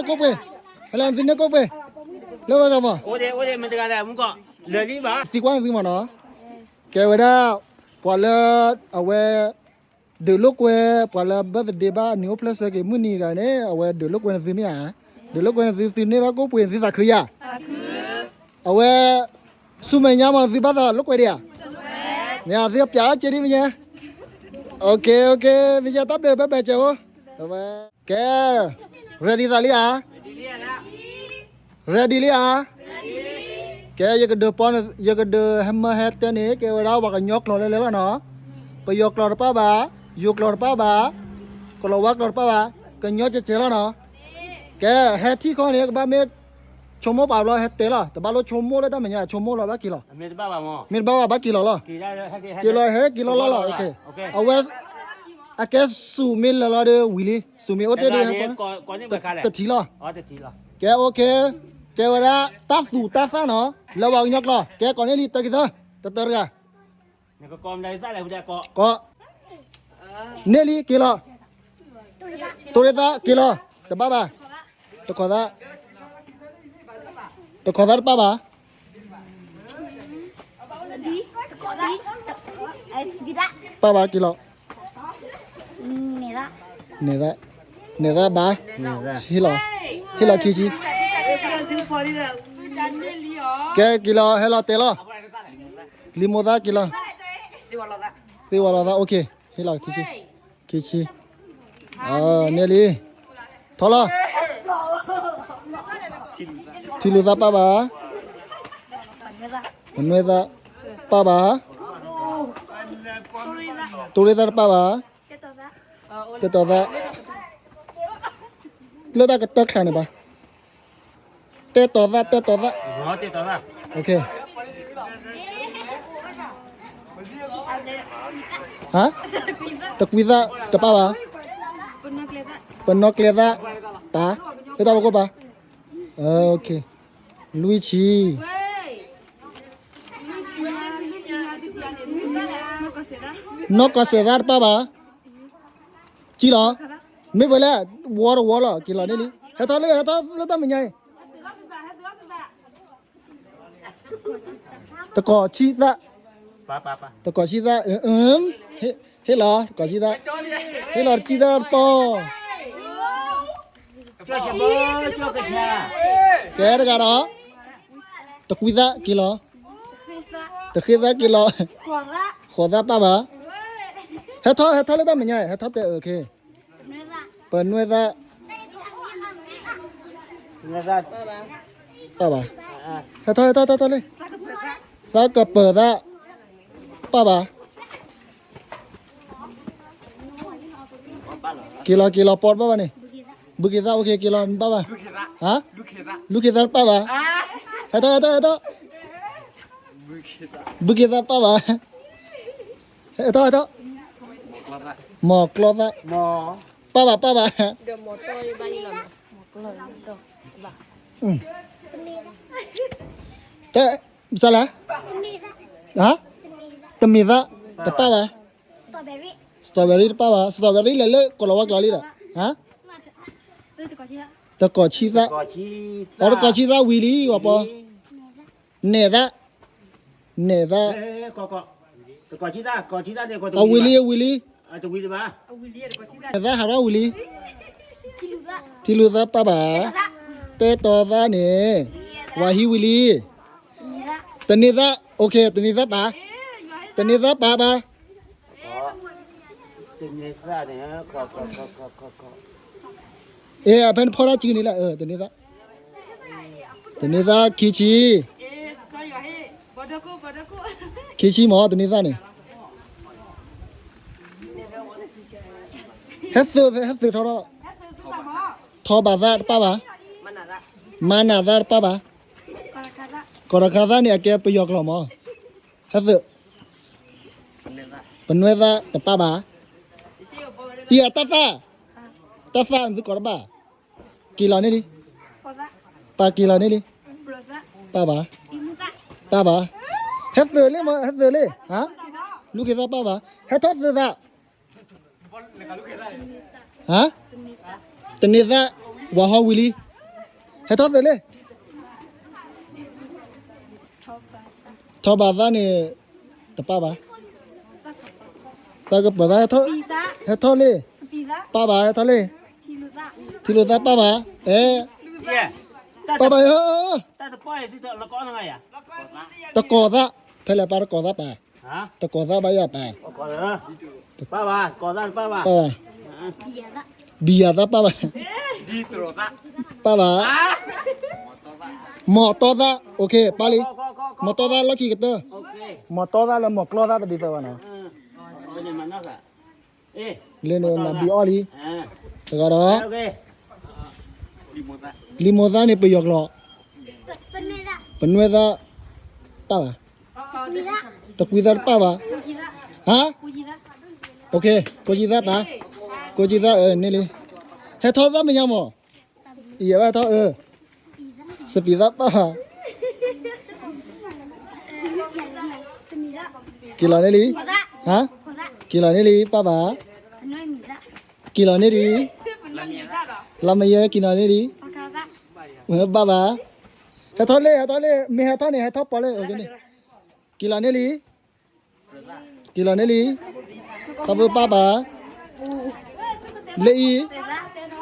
ကိၣ်ပှ့ၤ, ဟဲလၢနသုန့ၢ်ကိၣ်ပှ့ၤ, လၢဝဲဂၤမး, သံကွၢ်နသုမးနီၤ, ကဲဝဲဒၣ်, ပှၤလၢ, အဝဲ, ဒုးလိာ်ကွဲ, ပှၤလၢ birthday ဘၣ်နံၤအိၣ်ဖျဲၣ်ဆၢက့ၤမုၢ်နံၤတဂၤန့ၣ် အဝဲဒုးလိာ်ကွဲနသုမ့ၢ်ဧါ, ဒုးလိာ်ကွဲနသု သုန့ၢ်ဘၣ်ကိၣ်ပှ့ၤ သုသးခုယၤ အဝဲ, ဆူမဲာ်ညါမး သုဘၣ်သးလိာ်ကွဲဒံးဧါ, မ့ၢ်သုပျးအီၣ်က့ဒ်မ့ၢ်ညါ, မ့ၢ်ညါတၢ်ဘျုးဘၣ်ဘၣ်ကဲဧိၤ, ကဲ, ready သးလံဧါ, ready လံဧါ, ကဲ, ယကဒုးပီ, ယကဒုးဟဲမၢဟဲတဲန့ၣ် ကဲဝဲဒၣ်ပှၤကညီကျိာ်လဲၤလဲၤလီၤနီၤ, ပယီၤကျိာ်တပၣ်ဘၣ်, ယိၤကျိာ်တပၣ်ဘၣ်, ကလီၤဝါကျိာ်တပၣ်ဘၣ်, ကညီကဲကဲလီၤနီၤ, ကဲ, ဟဲထံၣ်ခီန့ၣ် ကဘၣ်မ့ၢ်, ဆိကမိၣ်ပာ်ဘျီဟဲတဲလီၤ တဘၣ်လိၣ်ဆိကမိၣ်လၢတၢ်မဲာ်ညါ ဆိကမိၣ်လီၤဘၣ်က့ၤလီၤ, မ့ၢ်တဘၣ်ဘၣ်ဘၣ်က့ၤလီၤလီၤ, က့ၤလီၤဟဲက့ၤလီၤလီၤလီၤ, အဝဲ, အကဲစူးမ့ၢ်လၢာ်လီၤဒီးဝံၤလံ စူးမ့ၢ်အိၣ်တ့ၢ်ဒီးဟဲ, တထံၣ်လီၤ, ကဲ okay, ကဲဝဲဒၣ်, တၢ်သူၣ်တၢ်သၣ်နီၤ, လၢပှၤကညီကျိာ် ကဲကိးန့ၢ်လံ တၢ်ကံသၢ, တတၢတဂၤ ကိး, န့ၢ်လံက့ၤလီၤ, တိၢ်ရ့ၣ်သၣ်က့ၤလီၤ, တဘၣ်ဘၣ်, တခိးသၣ်, တခိးသၣ်တပၣ်ဘၣ်, ပၣ်ဘၣ်က့ၤလီၤ, န့ၣ်သၣ်, န့ၣ်သၣ်ဘၣ်, ဟ့ၣ်လီၤ, ဟ့ၣ်လီၤခံဆံ, ကဲက့ၤလီၤ ဟဲလီၤတဲလီၤ, လံမိၢ်သၣ်က့ၤလီၤ, သ့ဝဲလီၤသၣ် okay, ဟ့ၣ်လီၤခံဆံ, ခံဆံ, န့ၢ်လံ, ထီၣ်လီၤ, ထံလူၤသၣ်ပၣ်ဘၣ်, ပနွဲၣ်သၣ်ပၣ်ဘၣ်, တိၢ်ရ့ၣ်သၣ်တပၣ်ဘၣ်, တဲတီၤသၣ်, လၢတၢ်ကတၢၢ်ချါန့ၣ်ဘၣ်, တဲတီၤသၣ် တဲတီၤသၣ်, ဟါ, တကွံသၣ်တပၣ်ဘၣ်, ပနီၣ်ကျဲသၣ်, ပ, လၢတၢ်ဖီခိၣ်ပၣ်, လွံၢ်ဆံ နီၢ်ကီၢ်စဲးသၣ်တပၣ်ဘၣ်, ကံလီၤ, မ့ၢ်ပှဲၤလၢ, ဝီတဝီလီၤ က့ၤလီၤန့ၢ်လံ, ဟဲထီၣ်လၢ ဟဲထီၣ်လၢတၢ်မဲာ်ညါအံၤ, တကီၢ်ဆံသၣ်, တကီၢ်ဆံသၣ်, ဟ့ၣ်လီၤ တကီၢ်ဆံသၣ်, ဟ့ၣ်လီၤတကံသၣ်တပီၢ်, ကဲတဂၤဒီး, တကွံသၣ်က့ၤလီၤ, တဃ့သၣ်က့ၤလီၤ, ဃိးသၣ်ပၣ်ဘၣ်, ဟဲထီၣ် ဟဲထီၣ်လၢတၢ်မဲာ်ညါအံၤ ဟဲထီၣ်တဲအၢခဲ, ပနွဲၣ်သၣ်, ပၣ်ဘၣ်, ဟဲထီၣ် ဟဲထီၣ် ထီၣ်ထီၣ်လံ, သၣ်ကပၢၤသၣ်, ပၣ်ဘၣ်, က့ၤလီၤ က့ၤလီၤ ပီတပၣ်ဘၣ်န့ၣ်, ဘုက့ၤသၣ် okay က့ၤလီၤ နပၣ်ဘၣ်, ဟါ, လူၤခ့သၣ်တပၣ်ဘၣ်, ဟဲထီၣ် ဟဲထီၣ် ဟဲထီၣ်, ဘုက့ၤသၣ်ပၣ်ဘၣ်, ဟဲထီၣ် ဟဲထီၣ်, မီၢ်ကျီသၣ်, ပၣ်ဘၣ် ပၣ်ဘၣ်, တဲ, စၢ်လဲၣ်, ဟါ, တမ့ၢ်သၣ်, တပၣ်ဘၣ်, strawberry တပၣ်ဘၣ်, strawberry လဲၤလၢကီၢ်လီၤဝါကျိာ်လံဒီး, ဟါ, တကီၢ်ဆံသၣ်, အတကီၢ်ဆံသၣ်ဝံၤလံ ဝဲပီ, နဲၣ်သၣ်, နဲၣ်သၣ်, အဝံၤလံ အဝံၤလံ, နဲၣ်သၣ်ဟးထီၣ်ဝံၤလံ, ထံလူၤသၣ်ပၣ်ဘၣ်, တဲတီၤသၣ်န့ၣ်, ဝၤဟံးဝံၤလံ, တန့ၢ်သၣ် okay တန့ၢ်သၣ်ပၣ်, တန့ၢ်သၣ်ပၣ်ဘၣ် အ့ အဖဲနဖီၣ်တၢ်စုန့ၣ်လၢ တန့ၢ်သၣ်, တန့ၢ်သၣ်ခံဆံ, ခံဆံမ့ၢ်တန့ၢ်သၣ်န့ၣ်, ဟဲသုး ဟဲသုးထီထီၣ်, ထီဘၣ်သၣ်တပၣ်ဘၣ်, မၤနၢၤသၣ်တပၣ်ဘၣ်, ကီၢ်တခါသၣ်န့ၣ် အကဲပယီၤကျိာ်မ့ၢ်, ဟဲသုး ပနွဲၣ်သၣ်တပၣ်ဘၣ်, အံၤအတၢ်သၣ်, တၢ်သၣ်နသုကိးတဘၣ်, က့ၤလီၤန့ၢ်လံ, ပာ်က့ၤလီၤန့ၢ်လံ, ပၣ်ဘၣ်, ပၣ်ဘၣ်, ဟဲသုးလံမ့ၢ် ဟဲသုးလံ, လူၤက့ၤသၣ်ပၣ်ဘၣ်, ဟဲထီၣ်သုးသၣ် ဟါ, တန့ၢ်သၣ်, ဝၤဟီဝံၤလံ, ဟဲထီၣ်သ့လံ. ထီၣ်ဘးသၣ်န့ၣ် တပၣ်ဘၣ်. သၣ်ကပၢၤသၣ်, ဟဲထီၣ်လံ. ပၣ်ဘၣ်, ဟဲထီၣ်လံ. ထံလိာ်သၣ်ပၣ်ဘၣ်. အဲ, ပၣ်ဘၣ်, တကိးသၣ်, ဖဲလဲၣ်ပၣ်တကိးသၣ်ပၣ်, တကိးသၣ်ဘၣ်ယၤပၣ်, ပၣ်ဘၣ်, ဘံယၤသၣ်ပၣ်ဘၣ်, ပၣ်ဘၣ်, မီၢ်တီသၣ်, ပၣ်လံ, မီၢ်တီသၣ်လီၢ်ခံကတၢၢ်, မီၢ်တီသၣ်လၢမီၢ်ကျီသၣ်တဒ်သိးဘၣ်နီၤ. လၢန့ၣ်နဘံအီၣ်လံ, တဂၤဒီး, လံာ်မိၢ်သၣ်န့ၣ်ပယီၤကျိာ်, ပနွဲၣ်သၣ်, ပၣ်ဘၣ်, တကွံသၣ်တပၣ်ဘၣ်, ဟါ, ကိးကံသၣ်ပၣ်, ကိးကံသၣ်, န့ၢ်လံ, ဟဲထီၣ်သၣ်မဲာ်ညါမး, ယဲၢ်ဘၣ်ထီၣ်အၢ, စပံးသၣ်ပၣ်ဘၣ်, က့ၤလီၤန့ၢ်လံ, ဟါ, က့ၤလီၤန့ၢ်လံပၣ်ဘၣ်, က့ၤလီၤန့ၢ်လံ, လီၤမ့ၢ်ယဲၢ်က့ၤလီၤန့ၢ်လံ, ဘၣ်ဘၣ်, ဟဲထီၣ်လံ, ဟဲထီၣ်လံ, မ့ၢ်ဟဲထီၣ်န့ၣ် ဟဲထီၣ်ပီလၢ, က့ၤလီၤန့ၢ်လံ, က့ၤလီၤန့ၢ်လံ, သးပၢပၣ်ဘၣ်, လၢအံၤ,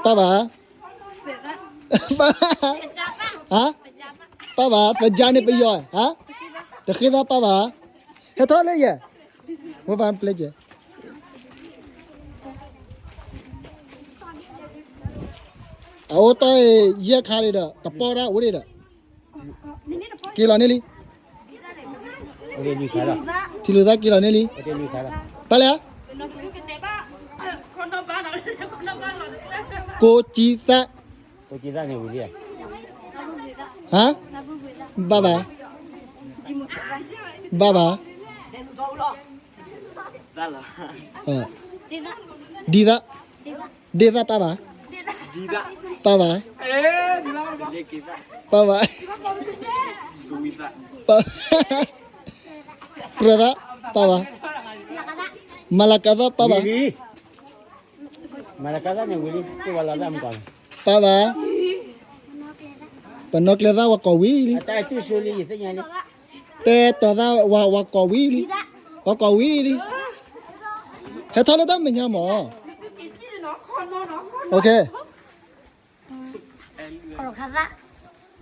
ပၣ်ဘၣ်, ပၣ်ဘၣ်, ပၣ်ဘၣ်, သကါန့ၣ်ပယီၤ, တဃ့သၣ်ပၣ်ဘၣ်, ဟဲထီၣ်လၢယဲၢ်, ဝဲဘၣ်ပျဲကဲ အအိၣ်တီၢ်ယဲၢ်ခါန့ၣ်ဒီး တပီၢ်ဒၣ်အိၣ်န့ၣ်ဒီး, က့ၤလီၤန့ၢ်လံ, ထံလူၤသၣ်က့ၤလီၤန့ၢ်လံ, ပၣ်လဲၣ်, ကိးကံသၣ်, ဟါ, ဘၣ်ဘၣ်, ဘၣ်ဘၣ်, ဒ်သၣ်, ဒ်သၣ်ပၣ်ဘၣ်, ပၣ်ဘၣ်, ပၣ်ဘၣ်, ပြၢၤသၣ်ပၣ်ဘၣ်, မလၤကၤသၣ်ပၣ်ဘၣ်, မလၤကၤသၣ်န့ၣ်ဝံၤလံ, ပၣ်ဘၣ်, ပနီၣ်ကျဲသၣ်ဝဲကိးဝံၤလံ, တဲတီၤသၣ်ဝဲကိးဝံၤလံ, ဝဲကိးဝံၤလံ, ဟဲထီၣ်လၢတၢ်မဲာ်ညါမး,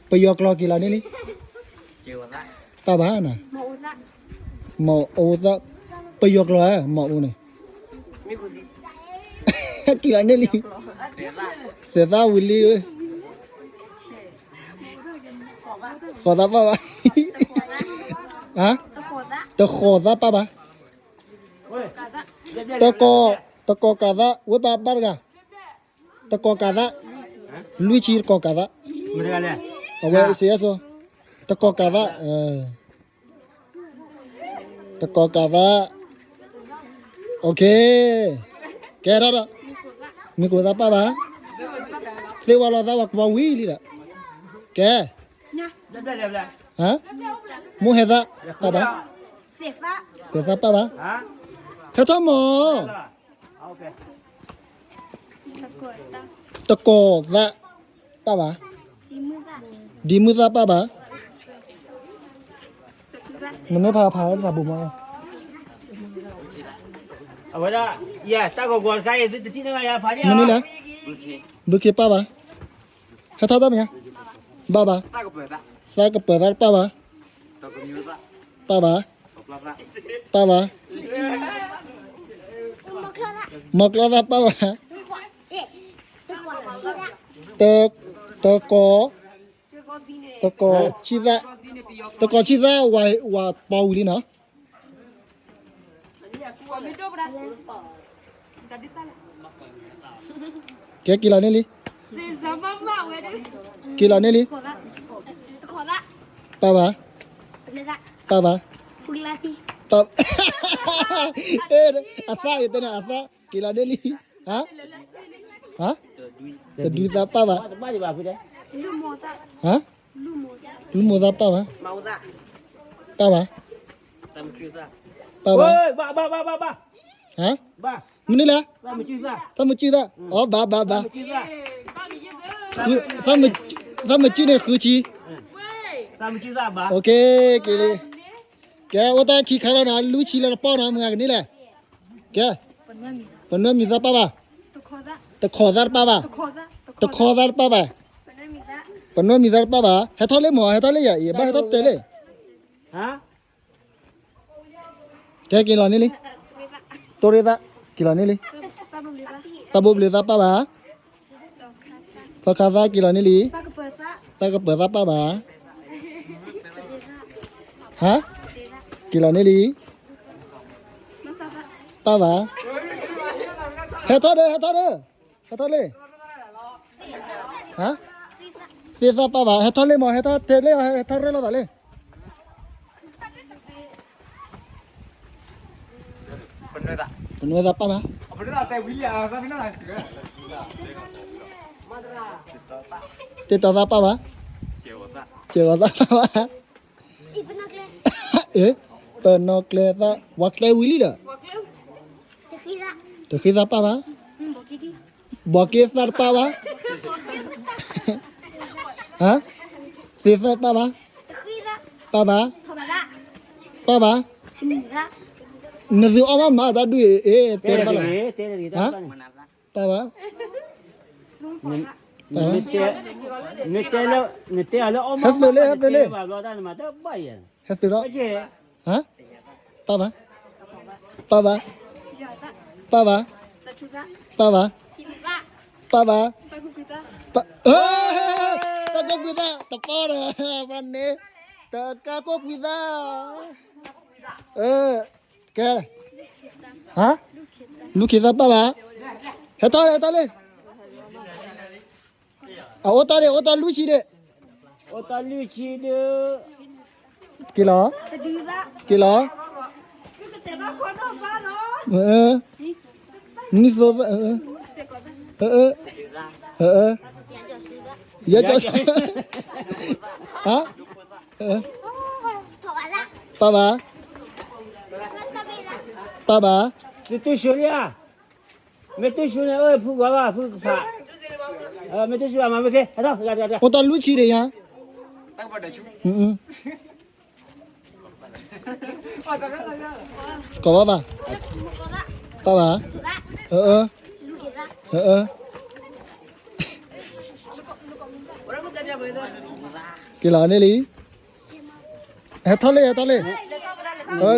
ပယီၤကျိာ်က့ၤလီၤန့ၢ်လံ, ပၣ်ဘၣ်နီၤ, မီၢ်အိသၣ်, ပယီၤကျိာ်ဧါ, မီၢ်အိန့ၣ်, က့ၤလီၤန့ၢ်လံ, သဲးသၣ်ဝံၤလံ, ဃိးသၣ်ပၣ်ဘၣ်, တဃိးသၣ်ပၣ်ဘၣ်, တကိး, တကိးကၤသၣ်, ဝဲပၣ်ဘၣ်တဂၤ, တကိးကၤသၣ်, လွံၢ်ဆံတကိးကၤသၣ်, အဝဲစ့ယဲၢ်စိ, တကိးကၤသၣ်, တကိးကၤသၣ်, ကဲထီၣ်ဒီး, မ့ၢ်ကိးသၣ်ပၣ်ဘၣ်, သ့ၣ်ဝါလီၤသၣ်ဝဲကိးဝံၤလံဒီး, ကဲ, မိၢ်ဟဲသၣ်ပၣ်ဘၣ်, သဲးသၣ်ပၣ်ဘၣ်, ဟဲထီၣ်မး, တကိးသၣ်ပၣ်ဘၣ်, ဒံမုၢ်သၣ်ပၣ်ဘၣ်, နမ့ၢ်ဖးဖးသးဘိမး, အဝဲဒၣ်, ယတၢ်ဂီၤဂီၤတခါအံၤ သုတထံၣ်န့ၢ်ဘၣ်ယၤဖးန့ၣ်, မနုၤလဲၣ်, ဘုခ့ပၣ်ဘၣ်, ဟဲထီၣ်တၢ်မဲာ်ညါ, ဘၣ်ဘၣ်, သၣ်ကပၢၤသၣ်ပၣ်ဘၣ်, ပၣ်ဘၣ်, ပၣ်ဘၣ်, မီၢ်ကျီသၣ်ပၣ်ဘၣ်, တကိး, တကိးဆံသၣ်, တကိးဆံသၣ်, ဝၤပီဝံၤလံနီၤ, ကဲက့ၤလီၤန့ၢ်လံ, က့ၤလီၤန့ၢ်လံ, ပၣ်ဘၣ်, ပၣ်ဘၣ်, အသၣ်ယတဲန့ၣ်အသၣ်, က့ၤလီၤန့ၢ်လံ, တဒုသၣ်ပၣ်ဘၣ်, လုၢ်မိၢ်သၣ်ပၣ်ဘၣ်, ပၣ်ဘၣ်, ပၣ်ဘၣ်, မနုၤလဲၣ်, သၣ်မုာ်စုသၣ်, အီ ဘၣ်ဘၣ်ဘၣ်, သၣ်မုာ်စုသၣ်, သၣ်မုာ်စု, သးမုၢ်စုန့ၣ်ဃုဆံ, သးမုၢ်စုသးဘၣ်, က့ၤလံ, ကဲ အိၣ်တၢ်ခံခါလီၤနီၤ, လွံၢ်ဆံလၢတပီၢ်နီၤ, မုၢ်ဂၤကန့ၢ်လဲၣ်, ကဲ, ပနွဲမံၤသးပၢ်ဘၣ်, တခိးသးတပၢ်ဘၣ်, တခိးသးတပၢ်ဘၣ်, ပနွဲမံၤသးတပၢ်ဘၣ်, ဟဲထီၣ်လၢမး ဟဲထီၣ်လၢယၤအံၤ ဘၣ်ဟဲထီၣ်တဲလၢ ကဲက့ၤလီၤန့ၢ်လံ, တိၢ်ရ့ၣ်သၣ်, က့ၤလီၤန့ၢ်လံ, သးဘိဘျုးသးပၢ်ဘၣ်, သီခါသၣ်က့ၤလီၤန့ၢ်လံ, သးကပၢၤသးပၢ်ဘၣ်, ဟါ, က့ၤလီၤန့ၢ်လံ, ပၢ်ဘၣ်, ဟဲထီၣ်ဒီး ဟဲထီၣ်ဒီး, ဟဲထီၣ်လံ, ဟါ, သ့ၣ်သၣ်ပၢ်ဘၣ်, ဟဲထီၣ်လံမး ဟဲထီၣ်တဲလံ, ဟဲထီၣ်ရဲၣ်လိာ်သးလံ ပနွဲသးပၢ်ဘၣ်, တ့တီသးပၢ်ဘၣ်, စဲးဂီၤသးပၢ်ဘၣ်, ပနီၣ်ကျဲသး ဝၤကျဲဝံၤလံဒီး, တဃ့သးပၢ်ဘၣ်, ဘီးက့သးတပၢ်ဘၣ်, ဟါ, သ့သးပၢ်ဘၣ်, ပၢ်ဘၣ်, ပၢ်ဘၣ်, နသုအီၣ်ဘၣ်မၤတၢ်ဒုးအံၤ တဲတဘၣ်လီၤ, ပၢ်ဘၣ်, နတဲလၢ နတဲအီၤလၢအီၣ်မး ဟဲသုးလံ ဟဲသုးလံ, ဟဲသုးလီၤ, ဟါ, ပၢ်ဘၣ်, ပၢ်ဘၣ်, ပၢ်ဘၣ်, ပၢ်ဘၣ်, ပၢ်ဘၣ်, တၢ်ကိးကွံာ်သး တပီၢ်ဒီး ပှၤန့ၣ် တကါကိးကွံာ်သး, ကဲ, ဟါ, လူၤခ့သးပၢ်ဘၣ်, ဟဲထီၣ်လံ ဟဲထီၣ်လံ, အအိၣ်တ့ၢ်ဒံး အိၣ်တ့ၢ်လွံၢ်ဆံဒံး, အိၣ်တ့ၢ်လွံၢ်ဆံဒံး, က့ၤလီၤ, က့ၤလီၤ, နံၣ်သိ, ယဲကၠီ, ဟါ, ပၢ်ဘၣ်, ပၢ်ဘၣ်, သုတူၢ်ဆူလံဧါ, မ့ၢ်တူၢ်ဆူန့ၣ် အိၣ်ဖုဂီၤဘၣ် ဖုကဖး, မ့ၢ်တူၢ်ဆူဘၣ်မၤမ့ၢ်ချ့, အိၣ်တ့ၢ်လွံၢ်ဆံဒံးယါ, ကိးဘၣ်ဘၣ်, ပၢ်ဘၣ်, က့ၤလီၤန့ၣ်လံ, ဟဲထီၣ်လံ ဟဲထီၣ်လံ,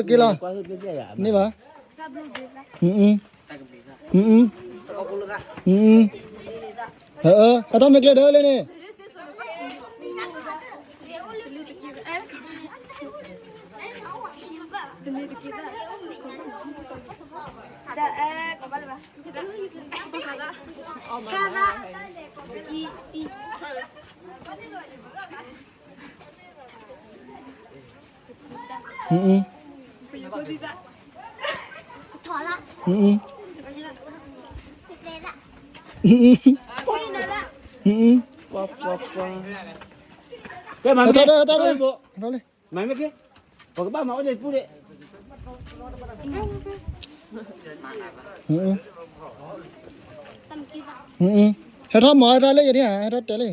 က့ၤလီၤ, န့ၢ်ဘၣ်, ဟဲထီၣ်မ့ၢ်ကျဲဒၢလံန့ၣ်, တဲမၤမ့ၢ်, မၤမ့ၢ်က့, ပကဘၣ်မၤအိၣ်လၢပူၤလံ, ဟဲထီၣ်မၤဟဲထီၣ်လၢယၤန့ၣ်ဧါ, ဟဲထီၣ်တဲလံ,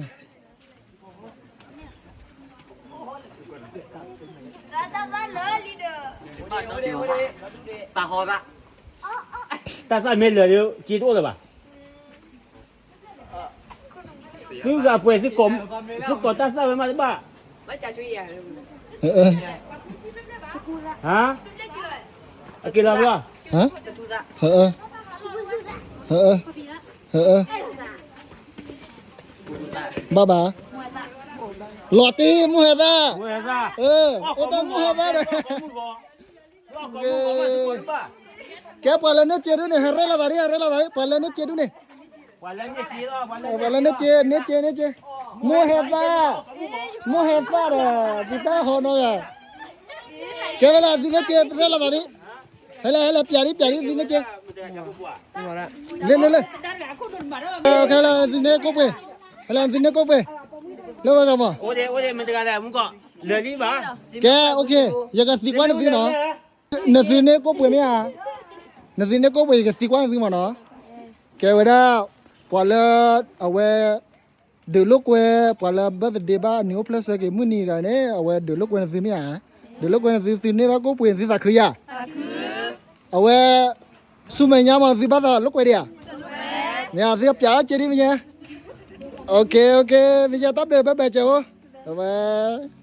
တၢ်သၣ်မ့ၢ်လၢာ်ဒီး စ့တအိၣ်လၢၤဘၣ်, သုဂၤပှဲၤ, သုကိးတၢ်သၣ်ဝဲမးတဘၣ်, ဟါ, အက့ၤလီၤဘျီ, ဘၣ်ဘၣ်, လီၤတံၢ်မုၢ်ဟဲသၣ်, အိၣ်တၢ်မုၢ်ဟဲသၣ်ဒီး ကဲ ပှၤလၢန့ၢ်စ့ဒုန့ၣ် ဟဲရဲၣ်လီၤသးဒ် ဟဲရဲၣ်လီၤသးဒ် ပှၤလၢန့ၢ်စ့ဒုန့ၣ်, ပှၤလၢန့ၢ်စ့, န့ၢ်စ့, န့ၢ်စ့, မိၢ်ဟဲသၣ်, မိၢ်ဟဲသၣ်ဒီး သုတၢ်ဟီနီၤဂၤ, ကဲဝဲလၢသုန့ၢ်စ့ ရဲၣ်လီၤသးဒ်, ဟဲလၢ ဟဲလၢ ပျးဒ် ပျးဒ်သုန့ၢ်စ့, လၢ လၢ လၢ, ခဲလၢသုန့ၢ်ကိၣ်ပှ့ၤ, ဟဲလၢသုန့ၢ်ကိၣ်ပှ့ၤ, လၢဝဲဂၤမး, ကဲ OK, ယကသံကွၢ်နသုနီၤ, နသုန့ၢ်ကိၣ်ပှ့ၤမ့ၢ်ဧါ, နသုန့ၢ်ကိၣ်ပှ့ၤ ယကသံကွၢ်နသုမးနီၤ, ကဲဝဲဒၣ်, ပှၤလၢ, အဝဲ, ဒုးလိာ်ကွဲ ပှၤလၢ birthday ဘၣ်နံၤအိၣ်ဖျဲၣ်ဆၢက့ၤမုၢ်နံၤတဂၤန့ၣ် အဝဲဒုးလိာ်ကွဲနသုမ့ၢ်ဧါ, ဒုးလိာ်ကွဲနသု သုန့ၢ်ဘၣ်ကိၣ်ပှ့ၤ သုသးခုယၤ, အဝဲ ဆူမဲာ်ညါမး သုဘၣ်သးလိာ်ကွဲဒံးဧါ, မ့ၢ်သုပျးအီၣ်က့ဒ်မ့ၢ်ညါ, မ့ၢ်ညါတၢ်ဘျုးဘၣ်ဘၣ်ကဲဧိၤ, ဝဲ